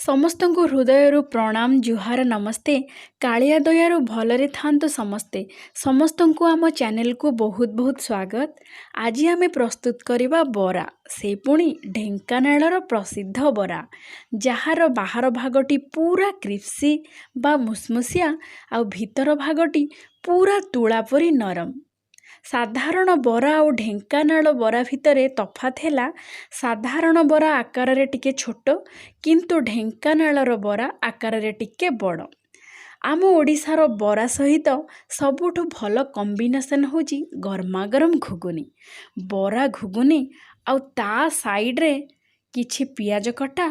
ସମସ୍ତଙ୍କୁ ହୃଦୟରୁ ପ୍ରଣାମ, ଜୁହାର, ନମସ୍ତେ। କାଳିଆ ଦୟାରୁ ଭଲରେ ଥାଆନ୍ତୁ ସମସ୍ତେ। ସମସ୍ତଙ୍କୁ ଆମ ଚ୍ୟାନେଲକୁ ବହୁତ ବହୁତ ସ୍ୱାଗତ। ଆଜି ଆମେ ପ୍ରସ୍ତୁତ କରିବା ବରା, ସେ ପୁଣି ଢେଙ୍କାନାଳର ପ୍ରସିଦ୍ଧ ବରା, ଯାହାର ବାହାର ଭାଗଟି ପୁରା କ୍ରିସ୍ପି ବା ମୁସମୁସିଆ ଆଉ ଭିତର ଭାଗଟି ପୁରା ତୁଳା ପରି ନରମ। ସାଧାରଣ ବରା ଆଉ ଢେଙ୍କାନାଳ ବରା ଭିତରେ ତଫାତ୍ ହେଲା, ସାଧାରଣ ବରା ଆକାରରେ ଟିକେ ଛୋଟ, କିନ୍ତୁ ଢେଙ୍କାନାଳର ବରା ଆକାରରେ ଟିକେ ବଡ଼। ଆମ ଓଡ଼ିଶାର ବରା ସହିତ ସବୁଠୁ ଭଲ କମ୍ବିନେସନ୍ ହେଉଛି ଗରମା ଗରମ ଘୁଗୁନି। ବରା, ଘୁଗୁନି ଆଉ ତା ସାଇଡ଼ରେ କିଛି ପିଆଜ କଟା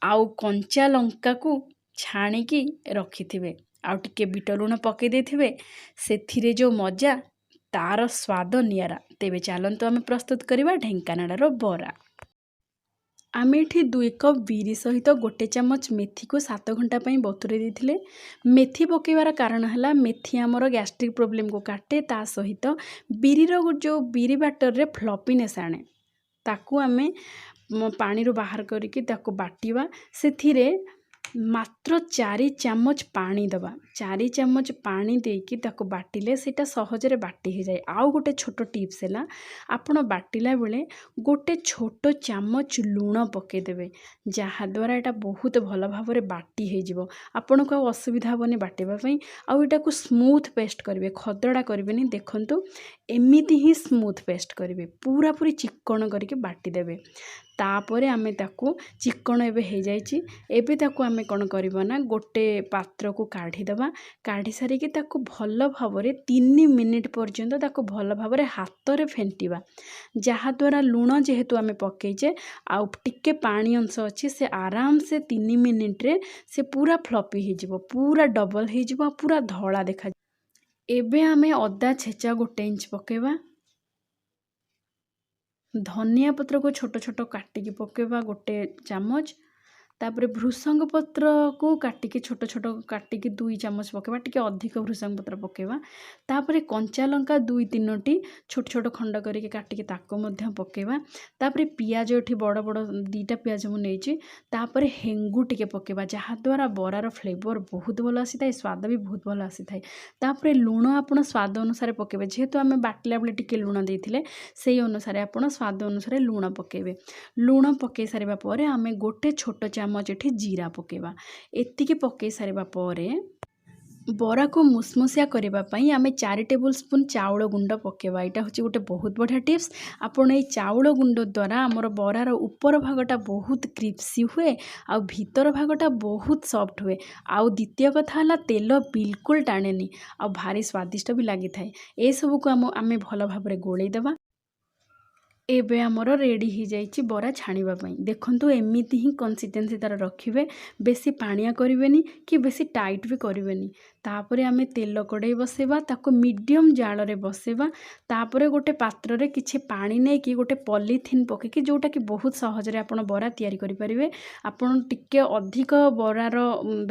ଆଉ କଞ୍ଚା ଲଙ୍କାକୁ ଛାଣିକି ରଖିଥିବେ ଆଉ ଟିକେ ବିଟ ଲୁଣ ପକାଇ ଦେଇଥିବେ, ସେଥିରେ ଯେଉଁ ମଜା, ତାର ସ୍ୱାଦ ନିଆରା। ତେବେ ଚାଲନ୍ତୁ, ଆମେ ପ୍ରସ୍ତୁତ କରିବା ଢେଙ୍କାନାଳର ବରା। ଆମେ ଏଠି 2 କପ୍ ବିରି ସହିତ 1 ଚାମଚ ମେଥିକୁ 7 ଘଣ୍ଟା ପାଇଁ ବତୁରାଇ ଦେଇଥିଲେ। ମେଥି ପକାଇବାର କାରଣ ହେଲା, ମେଥି ଆମର ଗ୍ୟାଷ୍ଟ୍ରିକ୍ ପ୍ରୋବ୍ଲେମକୁ କାଟେ, ତା ସହିତ ବିରିର ଯେଉଁ ବିରି ବ୍ୟାଟରରେ ଫ୍ଲପିନେସ୍ ଆଣେ। ତାକୁ ଆମେ ପାଣିରୁ ବାହାର କରିକି ତାକୁ ବାଟିବା। ସେଥିରେ ମାତ୍ର 4 ଚାମଚ ପାଣି ଦେବା। 4 ଚାମଚ ପାଣି ଦେଇକି ତାକୁ ବାଟିଲେ ସେଇଟା ସହଜରେ ବାଟି ହେଇଯାଏ। ଆଉ ଗୋଟେ ଛୋଟ ଟିପ୍ସ ହେଲା, ଆପଣ ବାଟିଲା ବେଳେ ଗୋଟେ ଛୋଟ ଚାମଚ ଲୁଣ ପକାଇଦେବେ, ଯାହାଦ୍ୱାରା ଏଇଟା ବହୁତ ଭଲ ଭାବରେ ବାଟି ହେଇଯିବ, ଆପଣଙ୍କୁ ଆଉ ଅସୁବିଧା ହେବନି ବାଟିବା ପାଇଁ। ଆଉ ଏଇଟାକୁ ସ୍ମୁଥ୍ ପେଷ୍ଟ କରିବେ, ଖଦଡ଼ା କରିବେନି। ଦେଖନ୍ତୁ, ଏମିତି ହିଁ ସ୍ମୁଥ୍ ପେଷ୍ଟ କରିବେ, ପୁରାପୁରି ଚିକ୍କଣ କରିକି ବାଟିଦେବେ। ତାପରେ ଆମେ ତାକୁ ଚିକ୍କଣ ଏବେ ହେଇଯାଇଛି। ଏବେ ତାକୁ ଆମେ କ'ଣ କରିବା ନା, ଗୋଟେ ପାତ୍ରକୁ କାଢ଼ିଦେବା। କାଢ଼ି ସାରିକି ତାକୁ ଭଲ ଭାବରେ 3 ମିନିଟ୍ ପର୍ଯ୍ୟନ୍ତ ତାକୁ ଭଲ ଭାବରେ ହାତରେ ଫେଣ୍ଟିବା, ଯାହାଦ୍ୱାରା ଲୁଣ ଯେହେତୁ ଆମେ ପକାଇଛେ ଆଉ ଟିକେ ପାଣି ଅଂଶ ଅଛି, ସେ ଆରାମସେ 3 ମିନିଟ୍ରେ ସେ ପୁରା ଫ୍ଲପି ହେଇଯିବ, ପୁରା ଡବଲ୍ ହେଇଯିବ ଆଉ ପୁରା ଧଳା ଦେଖାଯିବ। ଏବେ ଆମେ ଅଦା ଛେଚା 1 ଇଞ୍ଚ ପକାଇବା। ଧନିଆ ପତ୍ରକୁ ଛୋଟ ଛୋଟ କାଟିକି ପକାଇବା 1 ଚାମଚ। ତାପରେ ଭୃସଙ୍ଗ ପତ୍ରକୁ କାଟିକି, ଛୋଟ ଛୋଟ କାଟିକି 2 ଚାମଚ ପକାଇବା, ଟିକେ ଅଧିକ ଭୃସଙ୍ଗ ପତ୍ର ପକାଇବା। ତାପରେ କଞ୍ଚା ଲଙ୍କା ଦୁଇ ତିନୋଟି ଛୋଟ ଛୋଟ ଖଣ୍ଡ କରିକି କାଟିକି ତାକୁ ମଧ୍ୟ ପକାଇବା। ତାପରେ ପିଆଜ, ଏଠି ବଡ଼ ବଡ଼ 2ଟା ପିଆଜ ମୁଁ ନେଇଛି। ତାପରେ ହେଙ୍ଗୁ ଟିକେ ପକାଇବା, ଯାହାଦ୍ୱାରା ବରାର ଫ୍ଲେଭର ବହୁତ ଭଲ ଆସିଥାଏ, ସ୍ୱାଦ ବି ବହୁତ ଭଲ ଆସିଥାଏ। ତାପରେ ଲୁଣ ଆପଣ ସ୍ୱାଦ ଅନୁସାରେ ପକାଇବେ। ଯେହେତୁ ଆମେ ବାଟିଲା ବେଳେ ଟିକେ ଲୁଣ ଦେଇଥିଲେ, ସେଇ ଅନୁସାରେ ଆପଣ ସ୍ୱାଦ ଅନୁସାରେ ଲୁଣ ପକାଇବେ। ଲୁଣ ପକାଇ ସାରିବା ପରେ ଆମେ ଗୋଟେ ଛୋଟ ଚାମଚ ଏଠି ଜିରା ପକାଇବା। ଏତିକି ପକାଇ ସାରିବା ପରେ ବରାକୁ ମୁସମୁସିଆ କରିବା ପାଇଁ ଆମେ 4 ଟେବୁଲ୍ ସ୍ପୁନ୍ ଚାଉଳ ଗୁଣ୍ଡ ପକାଇବା। ଏଇଟା ହେଉଛି ଗୋଟେ ବହୁତ ବଢ଼ିଆ ଟିପ୍ସ। ଆପଣ ଏଇ ଚାଉଳ ଗୁଣ୍ଡ ଦ୍ୱାରା ଆମର ବରାର ଉପର ଭାଗଟା ବହୁତ କ୍ରିସ୍ପି ହୁଏ ଆଉ ଭିତର ଭାଗଟା ବହୁତ ସଫ୍ଟ ହୁଏ। ଆଉ ଦ୍ୱିତୀୟ କଥା ହେଲା, ତେଲ ବିଲକୁଲ ଟାଣେନି ଆଉ ଭାରି ସ୍ୱାଦିଷ୍ଟ ବି ଲାଗିଥାଏ। ଏସବୁକୁ ଆମେ ଭଲ ଭାବରେ ଗୋଳେଇ ଦେବା। ଏବେ ଆମର ରେଡ଼ି ହେଇଯାଇଛି ବରା ଛାଣିବା ପାଇଁ। ଦେଖନ୍ତୁ, ଏମିତି ହିଁ କନସିଷ୍ଟେନ୍ସି ତା'ର ରଖିବେ, ବେଶୀ ପାଣିଆ କରିବେନି କି ବେଶୀ ଟାଇଟ୍ ବି କରିବେନି। ତାପରେ ଆମେ ତେଲ କଡ଼େଇ ବସେଇବା, ତାକୁ ମିଡ଼ିୟମ୍ ଜାଳରେ ବସେଇବା। ତାପରେ ଗୋଟେ ପାତ୍ରରେ କିଛି ପାଣି ନେଇକି ଗୋଟେ ପଲିଥିନ୍ ପକାଇକି, ଯେଉଁଟାକି ବହୁତ ସହଜରେ ଆପଣ ବରା ତିଆରି କରିପାରିବେ। ଆପଣ ଟିକେ ଅଧିକ ବରାର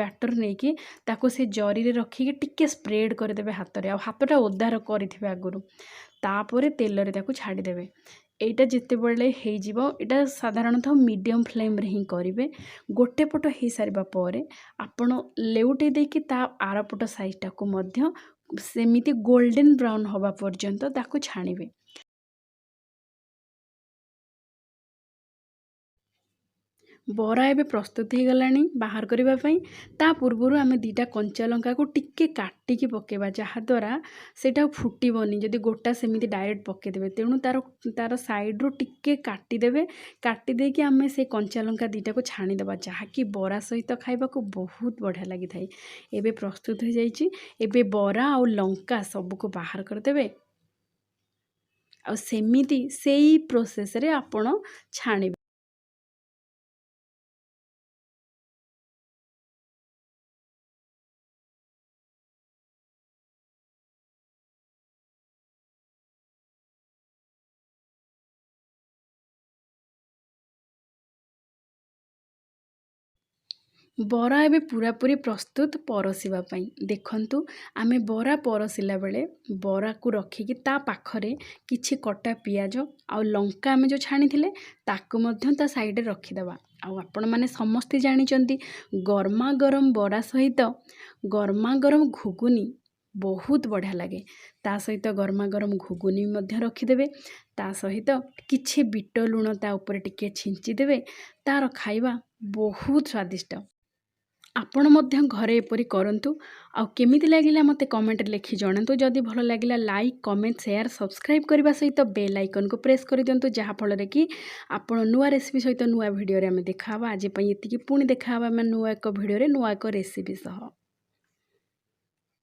ବ୍ୟାଟର୍ ନେଇକି ତାକୁ ସେ ଜରିରେ ରଖିକି ଟିକେ ସ୍ପ୍ରେଡ଼୍ କରିଦେବେ ହାତରେ, ଆଉ ହାତଟା ଓଦା କରିଥିବେ ଆଗରୁ। ତାପରେ ତେଲରେ ତାକୁ ଛାଡ଼ିଦେବେ। ଏଇଟା ଯେତେବେଳେ ହେଇଯିବ, ଏଇଟା ସାଧାରଣତଃ ମିଡ଼ିୟମ୍ ଫ୍ଲେମ୍ରେ ହିଁ କରିବେ। ଗୋଟେ ପଟ ହେଇସାରିବା ପରେ ଆପଣ ଲେଉଟେଇ ଦେଇକି ତା ଆରପଟ ସାଇଡ଼୍ଟାକୁ ମଧ୍ୟ ସେମିତି ଗୋଲ୍ଡେନ୍ ବ୍ରାଉନ୍ ହେବା ପର୍ଯ୍ୟନ୍ତ ତାକୁ ଛାଣିବେ। ବରା ଏବେ ପ୍ରସ୍ତୁତ ହେଇଗଲାଣି ବାହାର କରିବା ପାଇଁ। ତା ପୂର୍ବରୁ ଆମେ 2ଟା କଞ୍ଚା ଲଙ୍କାକୁ ଟିକେ କାଟିକି ପକାଇବା, ଯାହାଦ୍ୱାରା ସେଇଟା ଫୁଟିବନି ଯଦି ଗୋଟା ସେମିତି ଡାଇରେକ୍ଟ ପକାଇଦେବେ। ତେଣୁ ତା'ର ସାଇଡ଼ରୁ ଟିକେ କାଟିଦେବେ। କାଟି ଦେଇକି ଆମେ ସେ କଞ୍ଚା ଲଙ୍କା 2ଟାକୁ ଛାଣିଦେବା, ଯାହାକି ବରା ସହିତ ଖାଇବାକୁ ବହୁତ ବଢ଼ିଆ ଲାଗିଥାଏ। ଏବେ ପ୍ରସ୍ତୁତ ହୋଇଯାଇଛି। ଏବେ ବରା ଆଉ ଲଙ୍କା ସବୁକୁ ବାହାର କରିଦେବେ ଆଉ ସେମିତି ସେଇ ପ୍ରୋସେସ୍ରେ ଆପଣ ଛାଣିବେ। ବରା ଏବେ ପୁରାପୁରି ପ୍ରସ୍ତୁତ ପରସିବା ପାଇଁ। ଦେଖନ୍ତୁ, ଆମେ ବରା ପରସିଲା ବେଳେ ବରାକୁ ରଖିକି ତା ପାଖରେ କିଛି କଟା ପିଆଜ ଆଉ ଲଙ୍କା ଆମେ ଯେଉଁ ଛାଣିଥିଲେ, ତାକୁ ମଧ୍ୟ ତା ସାଇଡ଼ରେ ରଖିଦେବା। ଆଉ ଆପଣମାନେ ସମସ୍ତେ ଜାଣିଛନ୍ତି, ଗରମା ଗରମ ବରା ସହିତ ଗରମା ଗରମ ଘୁଗୁନି ବହୁତ ବଢ଼ିଆ ଲାଗେ। ତା ସହିତ ଗରମା ଗରମ ଘୁଗୁନି ମଧ୍ୟ ରଖିଦେବେ। ତା ସହିତ କିଛି ବିଟ ଲୁଣ ତା ଉପରେ ଟିକେ ଛିଞ୍ଚି ଦେବେ। ତା'ର ଖାଇବା ବହୁତ ସ୍ୱାଦିଷ୍ଟ। ଆପଣ ମଧ୍ୟ ଘରେ ଏପରି କରନ୍ତୁ ଆଉ କେମିତି ଲାଗିଲା ମୋତେ କମେଣ୍ଟରେ ଲେଖି ଜଣାନ୍ତୁ। ଯଦି ଭଲ ଲାଗିଲା, ଲାଇକ୍, କମେଣ୍ଟ, ସେୟାର, ସବସ୍କ୍ରାଇବ୍ କରିବା ସହିତ ବେଲ୍ ଆଇକନ୍କୁ ପ୍ରେସ୍ କରିଦିଅନ୍ତୁ, ଯାହାଫଳରେ କି ଆପଣ ନୂଆ ରେସିପି ସହିତ ନୂଆ ଭିଡ଼ିଓରେ ଆମେ ଦେଖାହେବା। ଆଜି ପାଇଁ ଏତିକି। ପୁଣି ଦେଖାହେବା ଆମେ ନୂଆ ଏକ ଭିଡ଼ିଓରେ ନୂଆ ଏକ ରେସିପି ସହ।